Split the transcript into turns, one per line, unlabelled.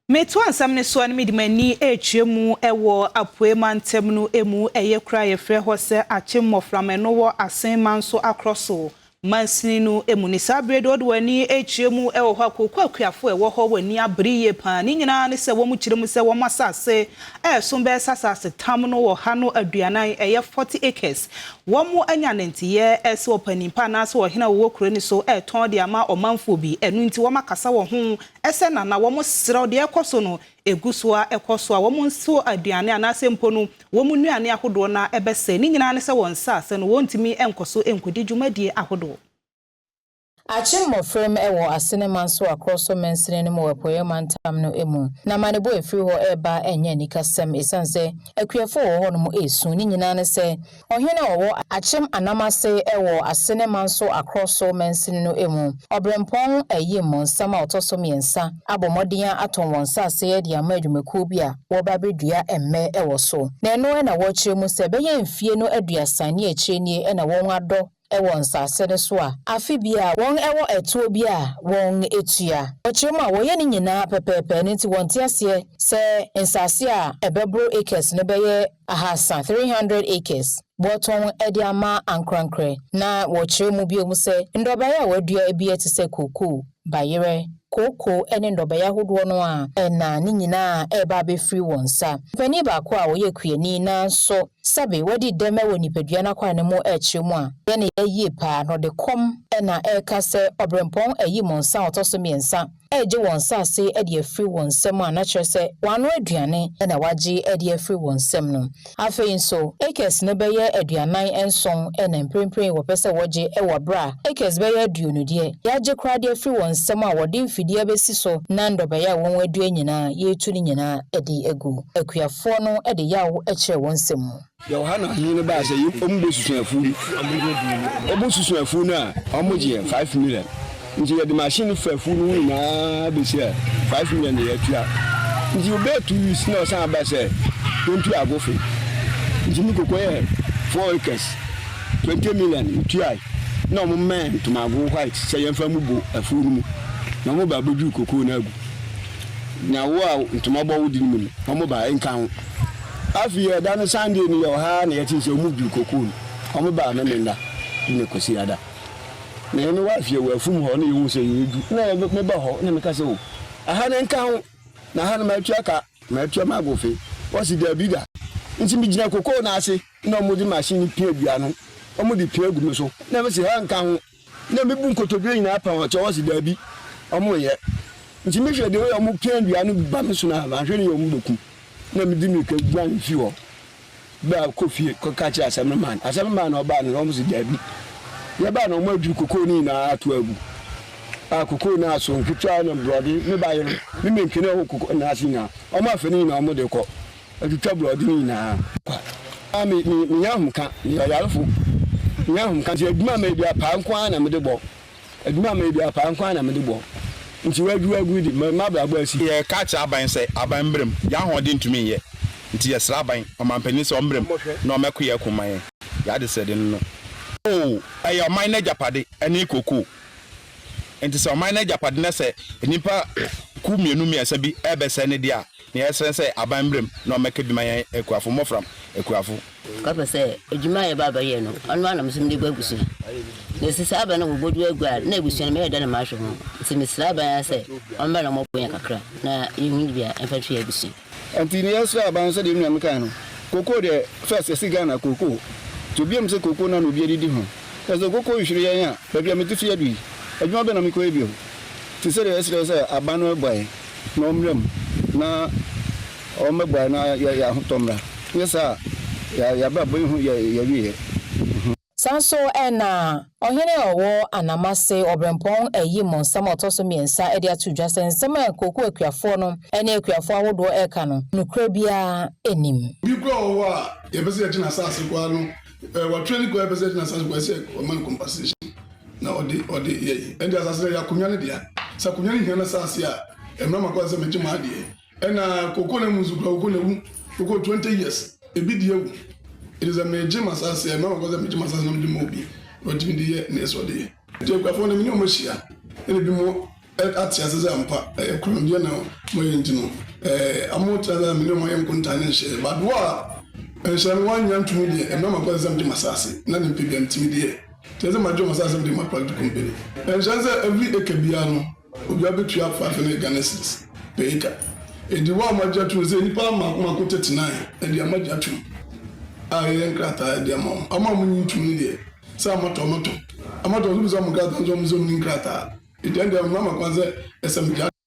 Metoa nsɛm no so no, mede m'ani rekyerɛ mu wɔ Apuei mantam no mu. Ɛyɛ kuro a yɛfrɛ hɔ sɛ Akyem Mmɔframma, ɛno wɔ Asen Manso Akorɔ so mansini no mu. Ne saa berɛ deɛ wode w'ani rekyerɛ mu wɔ hɔ a, kooko akuafoɔ a ɛwɔ hɔ wɔn ani abere yie paa. Ne nyinaa ne sɛ wɔkyerɛ mu sɛ wɔn asase a ɛso bɛyɛ sɛ asase tam no wɔ ha no 40, ɛyɛ 40 acres. Wɔn anya ne nteyɛ sɛ ɔpanin pa anaasɛ ɔhene a wɔwɔ kuro no so ɛretɔn de ama ɔmanfoɔ bi. Ɛno nti wɔn akasa wɔ ho ɛsɛ nana wɔn serɛw deɛ ɛkɔ so no egu so a ɛkɔ so a wɔn nso aduane anaasɛ mpo no wɔn nnuane ahodoɔ na ɛbɛsɛ. Ne nyinaa ne sɛ wɔn nsaase no wɔntumi nkɔ so nkɔdi dwumadie ahodoɔ.
Akyem Mmɔfram wɔ Asene Manso Akorɔ so mansini no mu wɔ Apueeɛ Mantam no mu. Na amanebɔ a ɛfiri hɔ reba nyɛ anikasɛm ɛsiane sɛ akuafoɔ wɔ hɔnom resu. Ne nyinaa ne sɛ ɔhene a ɔwɔ Akyem Anamase wɔ Asene Manso Akorɔ so mansini no mu, Ɔberempɔn Ayim Nsɛm a ɔtɔ so mmiɛnsa, abɔ mmɔden atɔn wɔn nsase de ama adwumakuo bi a wɔreba abɛdua mmɛ wɔ so. Na ɛno na wɔrekyerɛ mu sɛ ɛbɛyɛ mfie no 30 ne akyire nie na wɔn adɔ wɔ nsase no so a afe bi a wɔn wɔ ɛtoɔ bi a wɔn etua. Wɔkyerɛ mu a wɔyɛ ne nyinaa pɛpɛɛpɛ no nti wɔnte aseɛ sɛ nsase a ɛbɛboro acres no bɛyɛ 300, 300 acres, wɔtɔn de ama ankorankorɛ. Na wɔkyerɛ mu bio mu sɛ ndɔbaeɛ a wɔadua bi te sɛ kookoo, bayerɛ, kooko ne ndɔbaeɛ ahodoɔ no a ɛna ne nyinaa ɛreba abɛfiri wɔn nsa. Panin baako a ɔyɛ kuani nanso sɛbe wadi dɛm wɔ nipadua no akwan no mu ɛrekyerɛ mu a yɛ ne yie paa na ɔde kɔm ɛna ɛreka sɛ Ɔberempɔn Ayi mo nsa a ɔtɔ so mmiɛnsa ɛregye wɔn nsase de afiri wɔn nsam a na kyerɛ sɛ wɔano aduane na wagye de afiri wɔn nsam no. Afei nso acres no bɛyɛ 47 ɛna mprempren wɔpɛ sɛ wɔgye wɔ berɛ a acres bɛyɛ 20 deɛ yɛagye koraa de afiri wɔn nsam a wɔde mfidie abɛsi so na ndɔbɛyɛ a wɔn adua nyinaa yɛretu no nyinaa de agu. Akuafoɔ no de yaw kyerɛ wɔn nsam mu.
Yɛwɔ ha na ɔhene no baa sɛ ɔmu bɔ susu afuo no, ɔmu susu afuo no a ɔmo gye yɛn 5 million. Nti yɛde machine fa afuo no nyinaa bɛsi a 5 million na yɛatua. Nti wobɛyɛ 2 weeks na ɔsan aba sɛ yɛntua agofe. Nti mi koko yɛ 4 acres, 20 million ntuae na ɔmo mmɛn ntomago white sɛ yɛmfa mu bo afuo no mu na ɔmo ba abɛduru koko no agu na wo a ntoma bɔ wo di no mu no ɔmo ba nka ho. Afei ɛda no Sunday no yɛ ɔha na yɛte sɛ ɔmu duru koko no. Ɔmo ba Memenda ne Kwasi ada na yɛne wɔ afie wɔ afum hɔ na yɛhu sɛ yɛdu na meba hɔ na meka sɛ o aha ne nka ho na ha no matua ka, matua ma agofe. Wɔsi daabi da. Nti megyina koko no ase na ɔmo de machine pia dua no, ɔmo de pia gu me so na mesi ha nka ho na mebu nkotodwe nyinaa pa wɔn kyɛ. Wɔsi daabi, ɔmo nyɛ. Nti mehwɛ deɛ ɔyɛ ɔmo pia dua no ba me so na mahwɛ ne yɛ ɔmo bɛku na mede mirika guan fi hɔ baa kɔ fie kɔka kyerɛ assemblyman. Assemblyman na ɔbaa no, ɔmo si daabi. Yɛbaa na ɔmo adwiri kokoo no nyinaa ato agu a kokoo no aso nketewa na borɔde ne bayerɛ ne menkene ɛwɔ kokoo no ase nyinaa ɔmo afɛ no nyinaa ɔmo de kɔ atwitwa borɔde no nyinaa kwa. A me me menya ahomka, meyɛ ɔyarefo, menya ahomka. Nti adwuma ma ebi apaa nko ara na mede bɔ adwuma ma ebi apaa nko ara na mede bɔ. Nti waduru agu de ma mabrabɔ asi.
Yɛka kyerɛ aban sɛ aban mmerɛm yɛn ahoɔden ntumi nyɛ, nti yɛsrɛ aban ɔmampanin sɛ ɔmmerɛm na ɔmɛko yɛ ko ma yɛn yɛade srɛde no no o ɛyɛ ɔman no agyapade ɛne kokoo. Nti sɛ ɔman no agyapade na sɛ nnipa ku mmienu mmiɛnsa bi ɛbɛsɛ ne deɛ a, na yɛsrɛ sɛ aban mmerɛm na ɔmɛka bi ma yɛn akuafo, mmɔfram akuafo.
Kɔpɛ sɛ adwuma a yɛba abɛyɛ no ɔno anam so mede gu abusua na ɛsi saa aba no wɔbɔdu agu a na abusua no mɛyɛ dɛ na mahwɛ ho. Nti mesrɛ aban a sɛ ɔmmra na ɔmmɔbɔ yɛn kakra na yɛhu bi a ɛmfa nto yɛ abusua.
Nti ne yɛsrɛ aban sɛdeɛ nua mekae no, kokoo deɛ first yɛsi Ghana kokoo nti obiam sɛ kokoo no na obi adidi ho na sɛ kokoo nhwere yɛn a baabi a mete fi adu yi, adwuma bɛ na mekɔyɛ bio? Nti sɛdeɛ yɛsrɛ sɛ aban no ɛbɔ yɛn na ɔmmra mu na ɔmmɛboa yɛn na yɛ ahotɔ mmra, nyɛ saa a yɛabrabɔ yi ho yɛ yɛwieɛ.
Saa nso ɛna ɔhene a ɔwɔ Anamase, Ɔberempɔn Ayi Mmɔnsam a ɔtɔ so mmiɛnsa, de ato dwa sɛ nsɛm a kooko akuafoɔ no ne akuafoɔ ahodoɔ ɛreka no, nokorɛ biara anim.
Obi kura wɔ hɔ a yɛpɛ sɛ yɛgyina asase koraa no watwerɛ ne kura yɛpɛ sɛ yɛgyina asase koraa sɛ ɔma no compensation na ɔde yɛ yi. Ɛnde asase no yɛ akonnwa no dea. Sɛ akonnwa no hia no asase a ɛmra ma kwan sɛ megye mo adeɛ. Ɛna koko na mu nso kura koko na ewu koko 20 years ebi di ewu. Ɛdi sɛ megye ma asase ɛmra ma kwan sɛ megye ma asase na megye ma obi na ɔtumi de yɛ ne ɛsɛ ɔde yɛ. Nti akuafoɔ no mene wɔn ahyia ɛna ebi mo. ate ase sɛ ampa ɛyɛ korɔndeɛ na moyɛ nti no ɛɛ amo kyerɛ sɛ mene ɔmo ayɛ nkontaa ne nhyɛ but wo a nhyɛ no woanya ntumi deɛ ɛmɛ ma kwan sɛ mede m'asase na ne mpɛ bia metumi deɛ kyerɛ sɛ magye ɔmo asase mede ma private company. Ɛnhyɛ sɛ every acre biara no obiara bɛtua 500 Ghana cedis per acre. Edi wo a magye atum sɛ nipa mako mako 39 ɛde amagye atum a yɛyɛ nkrataa ɛde ama wɔn ama wɔn nyi ntumi deɛ sɛ amatɔ amatɔ amatɔ nso bisa wɔn nkrataa nso wɔn nso wɔn ni nkrataa. Edi ɛn deɛ mma ma kwan sɛ ɛsɛ megya.